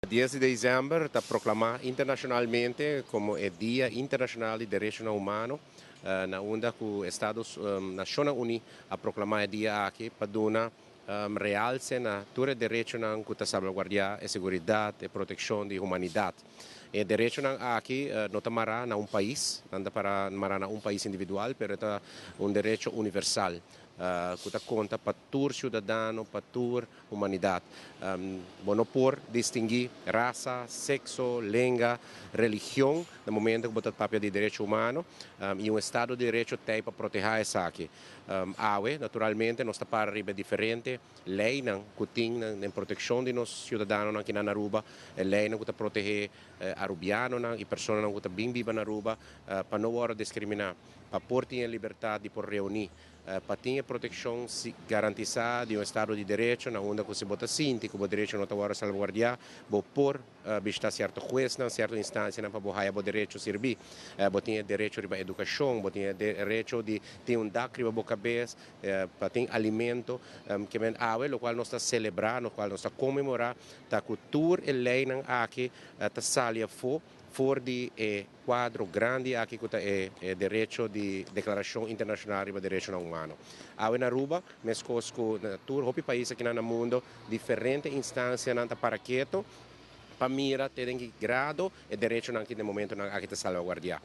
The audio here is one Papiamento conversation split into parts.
10 di december ta proclama internacionalmente como e Dia Internacional di Derechonan Humano, na unda cu Estados Nacionnan Uni a proclama e dia aki pa duna realce na tur e derechonan cu ta salvaguardia e seguridad y proteccion di humanidad. E derechonan aki no ta mara na un pais, nan ta para mara na un pais individual, pero ta un derecho universal cu ta conta pa tur ciudadano, pa tur humanidad. Bo no por distingui rasa, sexo, lenga, religion na momento cu bo ta papia di derecho humano, y un estado di derecho t'ey pa proteha esaki. Awe, naturalmente, nos ta para riba diferente leynan cu tin den proteccion di nos ciudadanonan aki na Aruba, leynan cu ta protehe Arubianonan y personanan cu ta bin biba na Aruba pa no wordo discrimina, pa por tin libertad di por reuni, pa tin proteccion garantisa di un estado di derecho, na unda cu si bo ta sinti cu bo derecho no ta wordo salvaguardia, bo por bishita cierto huesnan, cierto instancianan pa bo haya bo derecho sirbi. Bo tin derecho riba educacion, bo tin derecho di tin un dak riba bo cabes, pa tin alimento, kiermen awe, locual nos ta celebra, locual nos ta conmemora, ta cu tur e leynan aki ta sali afo for di e cuadro grandi aki cu ta e derecho di Declaracion Internacional riba Derechonan Humano. Awe na Aruba, mescos cu tur hopi pais aki na mundo, diferente instancianan ta para keto pa mira te den ki grado e derechonan aki den momentonan aki ta salvaguardia.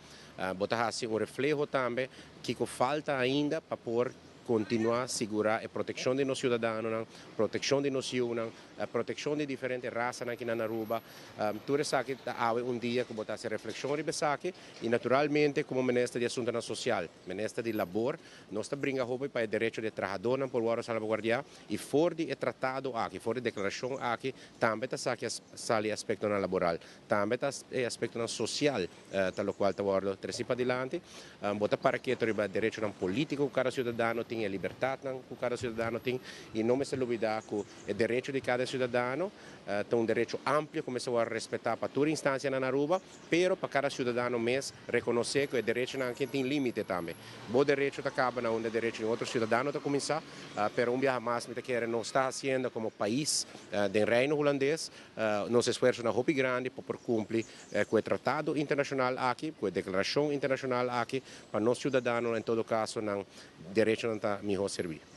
Bo ta haci un refleho tambe kico falta ainda pa por continua sigura e proteccion di nos ciudadanonan, proteccion di nos yiunan, proteccion di diferente rasanan aki na Aruba. Tur esaki ta awe un dia cu bo ta haci reflexion riba esaki y naturalmente como Minister di Asuntonan Social, Minister di Labor, nos ta bringa hopi pa e derecho di trahadornan por wordo salvaguardia y for di e tratado aki, for di declaracion aki, tambe ta sali aspectonan laboral, tambe ta e aspectonan social, ta locual ta wordo treci padilanti. Bo ta para keto riba derechonan politico cu cada ciudadano tin, e libertadnan cu cada ciudadano tin, y no mester lubida cu e derecho di cada ciudadano ta un derecho amplio cu mester wordo respeta pa tur instancianan na Aruba, pero pa cada ciudadano mes reconoce cu e derechonan aki tin limite tambe. Bo derecho ta caba na unda derecho di otro ciudadano ta cuminsa, pero un biaha mas mi ta kere nos ta haciendo como pais den Reino Hulandes nos esfuerzonan hopi grandi pa por cumpli cu e tratado internacional aki, cu e declaracion internacional aki, pa nos ciudadanonan en todo caso nan derechonan ta miho sirbi.